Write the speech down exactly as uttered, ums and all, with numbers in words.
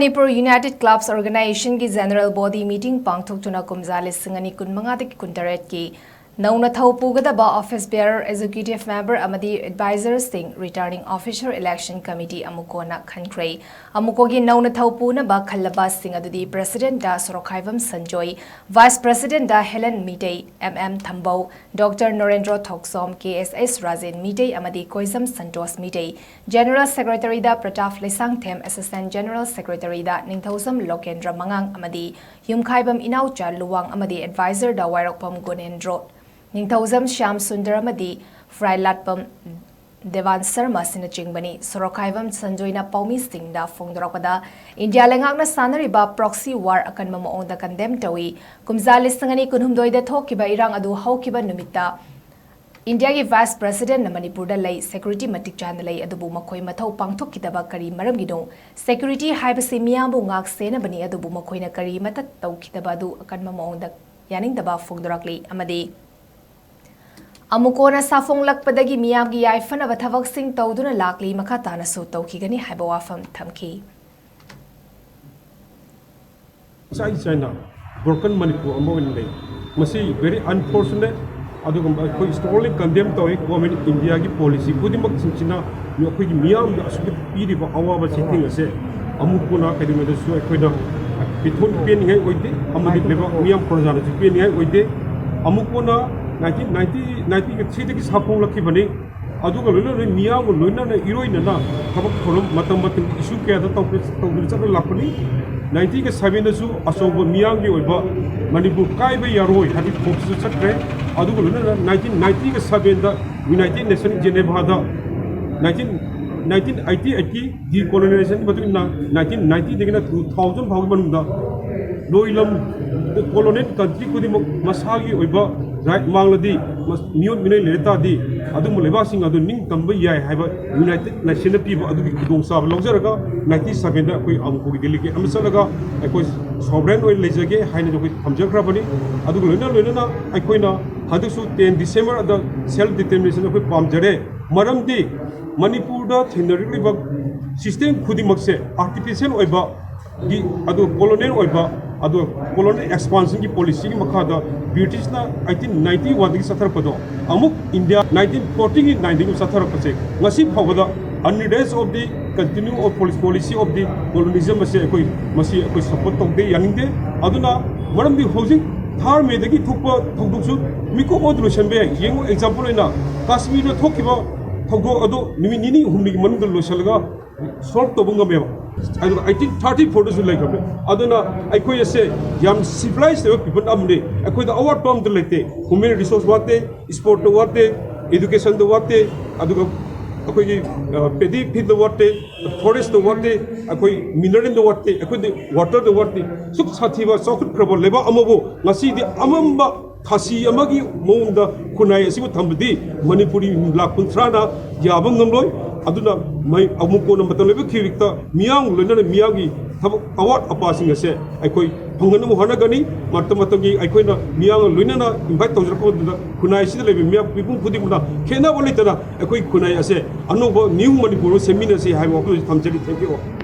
Manipur United Clubs Organization ꯒꯤ General Body Meeting ꯄꯥꯡꯊꯣꯛꯇꯨꯅ ꯀꯨꯝꯖꯥ ꯂꯤꯁꯤꯡ ꯑꯅꯤ ꯀꯨꯟꯃꯉꯥꯗꯒꯤ ꯀꯨꯟꯇꯔꯦꯠꯀꯤ ꯅꯧꯅ ꯊꯧ ꯄꯨꯒꯗꯕ Office Bearer, Executive Member ꯑꯃꯗꯤ Advisor ꯁꯤꯡ Returning Officer Election Committee ꯑꯃꯨꯀꯣꯅ ꯈꯟꯈ꯭ꯔꯦ꯫ ꯑꯃꯨꯀꯣꯒꯤ ꯅꯧꯅ ꯊꯧ ꯄꯨꯅꯕ ꯈꯜꯂꯕꯁꯤꯡ ꯑꯗꯨꯗꯤ President ꯗ ꯁꯣꯔꯣꯛꯈꯥꯏꯕꯝ ꯁꯟꯖꯣꯏ, Vice President ꯗ Helen Meetei, M M Thambou, Doctor Norendro Thokchom, K S S Rajen Meetei ꯑꯃꯗꯤ ꯀꯣꯏꯖꯝ ꯁꯟꯇꯣꯁ ꯃꯤꯇꯩ, General Secretary ꯗ Pratap Leishangthem, Assistant General Secretary ꯗ ꯅꯤꯡꯊꯧꯖꯝ ꯂꯣꯀꯦꯟꯗ꯭ꯔ ꯃꯉꯥꯡ ꯑꯃꯗꯤ ꯌꯨꯝꯈꯥꯏꯕꯝ ꯏꯅꯥꯎꯆꯥ ꯂꯨꯋꯥꯡ ꯑꯃꯗꯤ Advisor ꯗ ꯋꯥꯏꯔꯣꯛꯄꯝ ꯒꯨꯅꯦꯟꯗ꯭ꯔꯣ, ꯅꯤꯡꯊꯧꯖꯝ ꯁ꯭ꯌꯥꯝ ꯁꯨꯟꯗꯔ ꯑꯃꯗꯤ ꯐ꯭ꯔꯥꯏꯂꯥꯠꯄꯝ ꯗꯦꯋꯥꯟ ꯁꯔꯃ ꯑꯁꯤꯅꯆꯤꯡꯕꯅꯤ꯫ ꯁꯣꯔꯣꯛꯈꯥꯏꯕꯝ ꯁꯟꯖꯣꯏꯅ ꯄꯥꯎꯃꯤꯁꯤꯡꯗ ꯐꯣꯡꯗꯣꯔꯛꯄꯗ, ꯏꯟꯗꯤꯌꯥ ꯂꯩꯉꯥꯛꯅ ꯁꯥꯟꯅꯔꯤꯕ proxy war ꯑꯀꯟꯕ ꯃꯑꯣꯡꯗ condemn ꯇꯧꯏ꯫ ꯀꯨꯝꯖꯥ ꯂꯤꯁꯤꯡ ꯑꯅꯤ ꯀꯨꯟꯍꯨꯝꯗꯣꯏꯗ ꯊꯣꯛꯈꯤꯕ ꯏꯔꯥꯡ ꯑꯗꯨ ꯍꯧꯈꯤꯕ ꯅꯨꯃꯤꯠꯇ ꯏꯟꯗꯤꯌꯥꯒꯤ Vice President ꯅ ꯃꯅꯤꯄꯨꯔꯗ ꯂꯩ, security ꯃꯇꯤꯛ ꯆꯥꯅ ꯂꯩ, ꯑꯗꯨꯕꯨ ꯃꯈꯣꯏ ꯃꯊꯧ ꯄꯥꯡꯊꯣꯛꯈꯤꯗꯕ ꯀꯔꯤ ꯃꯔꯝꯒꯤꯅꯣ? Security ꯍꯥꯏꯕꯁꯤ ꯃꯤꯌꯥꯝꯕꯨ ꯉꯥꯛ ꯁꯦꯟꯅꯕꯅꯤ, ꯑꯗꯨꯕꯨ ꯃꯈꯣꯏꯅ ꯀꯔꯤꯃꯠꯇ ꯇꯧꯈꯤꯗꯕ ꯑꯗꯨ ꯑꯀꯟꯕ ꯃꯑꯣꯡꯗ ꯌꯥꯅꯤꯡꯗꯕ ꯐꯣꯡꯗꯣꯔꯛꯂꯤ ꯑꯃꯗꯤ ꯑꯃꯨꯀꯣꯅ ꯁꯥꯐꯣꯡꯂꯛꯄꯗꯒꯤ ꯃꯤꯌꯥꯝꯒꯤ ꯌꯥꯏꯐꯅꯕ ꯊꯕꯛꯁꯤꯡ ꯇꯧꯗꯨꯅ ꯂꯥꯛꯂꯤ, ꯃꯈꯥ ꯇꯥꯅꯁꯨ ꯇꯧꯈꯤꯒꯅꯤ ꯍꯥꯏꯕ ꯋꯥꯐꯝ ꯊꯝꯈꯤ꯫ ꯏꯆꯥꯏ ꯆꯥꯏꯅ broken ꯃꯅꯤꯄꯨꯔ ꯑꯃ ꯑꯣꯏꯅ ꯂꯩ꯫ ꯃꯁꯤ very unfortunate, ꯑꯗꯨꯒꯨꯝꯕ ꯑꯩꯈꯣꯏ strongly condemn ꯇꯧꯏ꯫ Government India ꯒꯤ policy ꯈꯨꯗꯤꯡꯃꯛꯁꯤꯡꯁꯤꯅ ꯑꯩꯈꯣꯏꯒꯤ ꯃꯤꯌꯥꯝꯗ ꯑꯁꯨꯛꯀꯤ ꯄꯤꯔꯤꯕ ꯑꯋꯥꯕ ꯆꯩꯊꯦꯡ ꯑꯁꯦ ꯑꯃꯨꯛꯄꯅ ꯀꯩꯗꯧꯉꯩꯗꯁꯨ ꯑꯩꯈꯣꯏꯅ ꯄꯤꯊꯣꯟ ꯄꯦꯟꯅꯤꯡꯉꯥꯏ ꯑꯣꯏꯗꯦ ꯑꯃꯗꯤ ꯂꯩꯕꯥꯛ ꯃꯤꯌꯥꯝ ꯄ꯭ꯔꯖꯥꯅꯁꯨ ꯄꯦꯟꯅꯤꯡꯉꯥꯏ ꯑꯣꯏꯗꯦ꯫ ꯑꯃꯨꯛꯄꯅ nineteen ninety, nineteen ninety ꯊ꯭ꯔꯤꯗꯒꯤ ꯁꯥꯐꯣꯡꯂꯛꯈꯤꯕꯅꯤ꯫ ꯑꯗꯨꯒ ꯂꯣꯏꯅꯅ ꯃꯤꯌꯥꯝꯒ ꯂꯣꯏꯅꯅ ꯏꯔꯣꯏꯅꯅ ꯊꯕꯛ ꯊꯧꯔꯝ ꯃꯇꯝ ꯃꯇꯝꯒꯤ issue ꯀꯌꯥꯗ ꯇꯧꯗꯨꯅ ꯆꯠꯂ ꯂꯥꯛꯄꯅꯤ꯫ Nineteen ꯒ seven ꯗꯁꯨ ꯑꯆꯧꯕ ꯃꯤꯌꯥꯝꯒꯤ ꯑꯣꯏꯕ ꯃꯅꯤꯄꯨꯔ ꯀꯥꯏꯕ ꯌꯥꯔꯣꯏ ꯍꯥꯏꯕꯒꯤ ꯊꯕꯛꯁꯤꯁꯨ ꯆꯠꯈ꯭ꯔꯦ꯫ ꯑꯗꯨꯒ ꯂꯣꯏꯅꯅ nineteen ninety ꯒ seven ꯗ United Nation Geneva ꯗ nineteen, nineteen eighty eight ꯀꯤ decolonization ꯒꯤ ꯃꯇꯨꯡ ꯏꯟꯅ nineteen ninety ꯗꯒꯤꯅ two thousand ꯐꯥꯎꯒꯤ ꯃꯅꯨꯡꯗ ꯂꯣꯏꯂꯝ colonial country ꯈꯨꯗꯤꯡꯃꯛ ꯃꯁꯥꯒꯤ ꯑꯣꯏꯕ right ꯃꯥꯡꯂꯗꯤ, ꯃꯤꯑꯣꯠ ꯃꯤꯅꯩ ꯂꯩꯔ ꯇꯥꯔꯗꯤ, ꯑꯗꯨꯝꯕ ꯂꯩꯕꯥꯛꯁꯤꯡ ꯑꯗꯨ ꯅꯤꯡꯇꯝꯕ ꯌꯥꯏ ꯍꯥꯏꯕ United Nation ꯅ ꯄꯤꯕ ꯑꯗꯨꯒꯤ ꯈꯨꯗꯣꯡꯆꯥꯕ ꯂꯧꯖꯔꯒ nineteen seven ꯗ ꯑꯩꯈꯣꯏ ꯑꯃꯨꯛꯀꯤ delegate ꯑꯃ ꯆꯠꯂꯒ ꯑꯩꯈꯣꯏ sovereign ꯑꯣꯏꯅ ꯂꯩꯖꯒꯦ ꯍꯥꯏꯅ ꯑꯩꯈꯣꯏ ꯊꯝꯖꯈ꯭ꯔꯕꯅꯤ꯫ ꯑꯗꯨꯒ ꯂꯣꯏꯅ ꯂꯣꯏꯅꯅ ꯑꯩꯈꯣꯏꯅ ꯍꯟꯗꯛꯁꯨ ten December ꯗ self determination ꯑꯩꯈꯣꯏ ꯄꯥꯝꯖꯔꯦ꯫ ꯃꯔꯝꯗꯤ ꯃꯅꯤꯄꯨꯔꯗ ꯊꯦꯡꯅꯔꯛꯂꯤꯕ system ꯈꯨꯗꯤꯡꯃꯛꯁꯦ artificial ꯑꯣꯏꯕ ꯒꯤ ꯑꯗꯨ colonial ꯑꯣꯏꯕ, ꯑꯗꯨ colonial expansion ꯒꯤ policy ꯒꯤ ꯃꯈꯥꯗ British ꯅ eighteen ninety one ꯗꯒꯤ ꯆꯠꯊꯔꯛꯄꯗꯣ, ꯑꯃꯨꯛ India nineteen forty ꯒꯤ nine ꯗꯒꯤ ꯆꯠꯊꯔꯛꯄꯁꯦ ꯉꯁꯤ ꯐꯥꯎꯕꯗ unrest of the continue of policy, policy of the colonialism ꯑꯁꯦ ꯑꯩꯈꯣꯏ, ꯃꯁꯤ ꯑꯩꯈꯣꯏ support ꯇꯧꯗꯦ, ꯌꯥꯅꯤꯡꯗꯦ꯫ ꯑꯗꯨꯅ ꯃꯔꯝꯗꯤ ꯍꯧꯖꯤꯛ ꯊꯥꯔ ꯃꯦꯗꯒꯤ ꯊꯣꯛꯄ ꯊꯧꯗꯣꯛꯁꯨ ꯃꯤꯀꯨꯞ ꯑꯃꯗ ꯂꯣꯏꯁꯤꯟꯕ ꯌꯥꯏ꯫ ꯌꯦꯡꯉꯨ, example ꯑꯣꯏꯅ ꯀꯥꯁꯃꯤꯔꯗ ꯊꯣꯛꯈꯤꯕ ꯊꯧꯗꯣꯛ ꯑꯗꯨ ꯅꯨꯃꯤꯠ ꯅꯤꯅꯤ ꯍꯨꯝꯅꯤꯒꯤ ꯃꯅꯨꯡꯗ ꯂꯣꯏꯁꯤꯜꯂꯒ solve ꯇꯧꯕ ꯉꯝꯃꯦꯕ꯫ ꯑꯗꯨꯒ eighteen thirty four ꯗꯁꯨ ꯂꯩꯈ꯭ꯔꯕꯅꯦ꯫ ꯑꯗꯨꯅ ꯑꯩꯈꯣꯏ ꯑꯁꯦ ꯌꯥꯝ civilized ꯑꯣꯏꯕ people ꯑꯃꯅꯤ꯫ ꯑꯩꯈꯣꯏꯗ ꯑꯋꯥꯠꯄ ꯑꯝꯇ ꯂꯩꯇꯦ꯫ Human resource ꯋꯥꯠꯇꯦ, sport ꯇ ꯋꯥꯠꯇꯦ, education ꯗ ꯋꯥꯠꯇꯦ, ꯑꯗꯨꯒ ꯑꯩꯈꯣꯏꯒꯤ, ꯑ, paddy field ꯇ ꯋꯥꯠꯇꯦ, forest ꯇ ꯋꯥꯠꯇꯦ, ꯑꯩꯈꯣꯏ mineral ꯗ ꯋꯥꯠꯇꯦ, ꯑꯩꯈꯣꯏꯗꯤ water ꯗ ꯋꯥꯠꯇꯦ꯫ ꯁꯨꯛ ꯁꯥꯊꯤꯕ ꯆꯥꯎꯈꯠꯈ꯭ꯔꯕ ꯂꯩꯕꯥꯛ ꯑꯃꯕꯨ ꯉꯁꯤꯗꯤ ꯑꯃꯝꯕ ꯊꯥꯁꯤ ꯑꯃꯒꯤ ꯃꯑꯣꯡꯗ ꯈꯨꯟꯅꯥꯏ ꯑꯁꯤꯕꯨ ꯊꯝꯕꯗꯤ ꯃꯅꯤꯄꯨꯔꯤ ꯂꯥꯈ ꯀꯨꯟꯊ꯭ꯔꯥꯅ ꯌꯥꯕ ꯉꯝꯂꯣꯏ꯫ ꯑꯗꯨꯅ ꯃꯩ ꯑꯃꯨꯛ ꯀꯣꯟꯅ ꯃꯇꯝ ꯂꯩꯕ ꯈꯤꯕꯤꯛꯇ ꯃꯤꯌꯥꯝ ꯂꯣꯏꯅꯅ ꯃꯤꯌꯥꯝꯒꯤ ꯊꯕꯛ ꯑꯋꯥꯠ ꯑꯄꯥꯁꯤꯡ ꯑꯁꯦ ꯑꯩꯈꯣꯏ ꯐꯪꯍꯟꯅꯕ ꯍꯣꯠꯅꯒꯅꯤ꯫ ꯃꯇꯝ ꯃꯇꯝꯒꯤ ꯑꯩꯈꯣꯏꯅ ꯃꯤꯌꯥꯝꯒ ꯂꯣꯏꯅꯅ invite ꯇꯧꯖꯔꯛꯄ ꯃꯇꯝꯗ ꯈꯨꯟꯅꯥꯏ ꯑꯁꯤꯗ ꯂꯩꯕ ꯃꯤꯌꯥꯝ ꯃꯤꯄꯨꯝ ꯈꯨꯗꯤꯡꯃꯛꯅ ꯈꯦꯠꯅꯕ ꯂꯩꯇꯅ ꯑꯩꯈꯣꯏ ꯈꯨꯟꯅꯥꯏ ꯑꯁꯦ ꯑꯅꯧꯕ new ꯃꯅꯤꯄꯨꯔ ꯑꯃ ꯁꯦꯝꯃꯤꯟꯅꯁꯤ ꯍꯥꯏꯕ ꯋꯥꯐꯝꯁꯤ ꯊꯝꯖꯔꯤ꯫ Thank you all꯫